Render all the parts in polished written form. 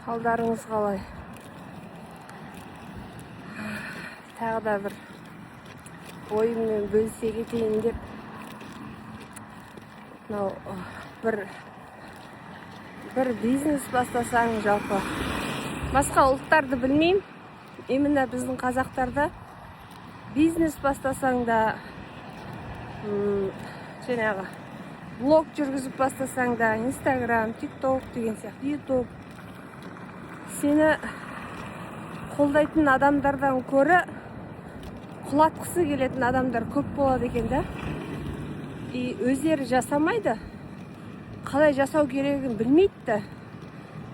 Қалдарыңыз қалай? Тағы да бір ойыммен бөлісе кетейін деп. Мынау бір бизнес бастасаң, жалпы басқа ұлттарды білмеймін, именно біздің қазақтарда бизнес бастасаң да, жаңағы блог жүргізіп бастасаң да, Инстаграм, Тик Ток деген сияқты, Ютуб, сені қолдайтын адамдардан көрі құлатқысы келетін адамдар көп болады екен да. И өздері жасамайды, қалай жасау керегін білмейді да,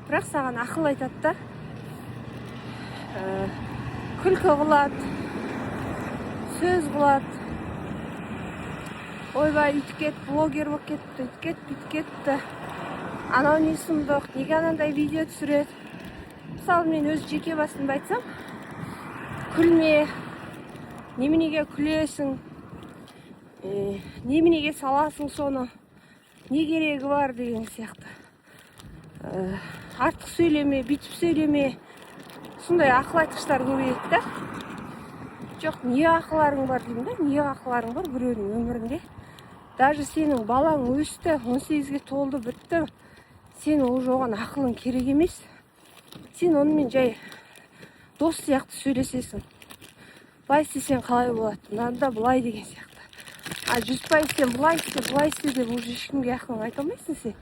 бірақ саған ақыл айтады да, күлкі қылады, сөз қылады: «Ойбай, үйтіп кетіп, блогер болып кетіпті, үйтіп кетіп, бүйтіп кетіпті, анау не сұмдық, неге анандай видео түсіреді?» Мысалы, мен өз жеке басымды айтсам, күлме, неменеге күлесің, неменеге саласың соны, не керегі бар деген сияқты, артық сөйлеме, бүйтіп сөйлеме, сондай ақыл айтқыштар көбейеді да. Жоқ, не ақыларың бар деймін да, не ақыларың бар біреудің өмірінде? Даже сенің балаң өсті, 18-ге толды, бітті, сен уже оған ақылың керек емес. Сен онымен жай дос сияқты сөйлесесің: былай істесең қалай болады, мынанда былай деген сияқты. А 100% сен былай істе, былай істе деп уже ешкімге ақылың айта алмайсың сен.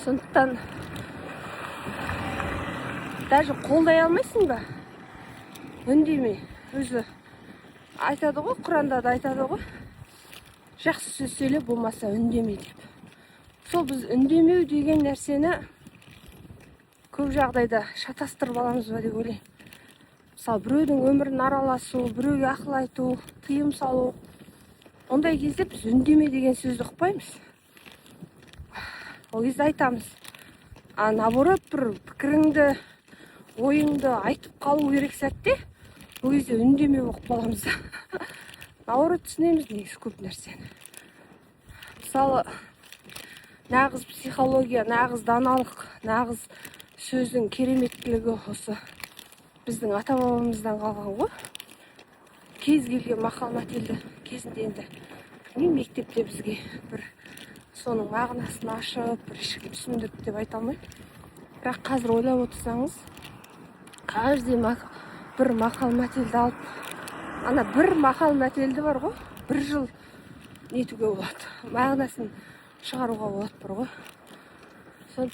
Сондықтан даже қолдай алмайсың ба, үндеме. Өзі айтады ғой, Құранда да айтады ғой: «Жақсы сөз сөйле, болмаса үндеме», — деп. Сол біз үндемеу деген нәрсені көп жағдайда шатастырып аламыз ба деп ойлаймын. Мысалы, біреудің өмірін араласу, біреуге ақыл айту, тыйым салу, ондай кезде біз үндеме деген сөзді ұқпаймыз, ол кезде айтамыз. А наоборот, бір пікіріңді, ойыңды айтып қалу керек сәтте, ол кезде үндеме болып қаламыз. Наоборот түсінеміз негізі көп нәрсені. Мысалы, нағыз психология, нағыз даналық, нағыз сөздің кереметтілігі осы біздің ата бабамыздан қалған ғой. Кез келген мақал мәтелді кезінде, енді білмеймін, мектепте бізге бір соның мағынасын ашып, бір ешкім түсіндірді деп айта алмаймын, бірақ қазір ойлап отырсаңыз, каждый бір мақал мәтелді алып, ана бір мақал мәтелді бар ғой, бір жыл нетуге болады, мағынасын шығаруға болады бар ғой.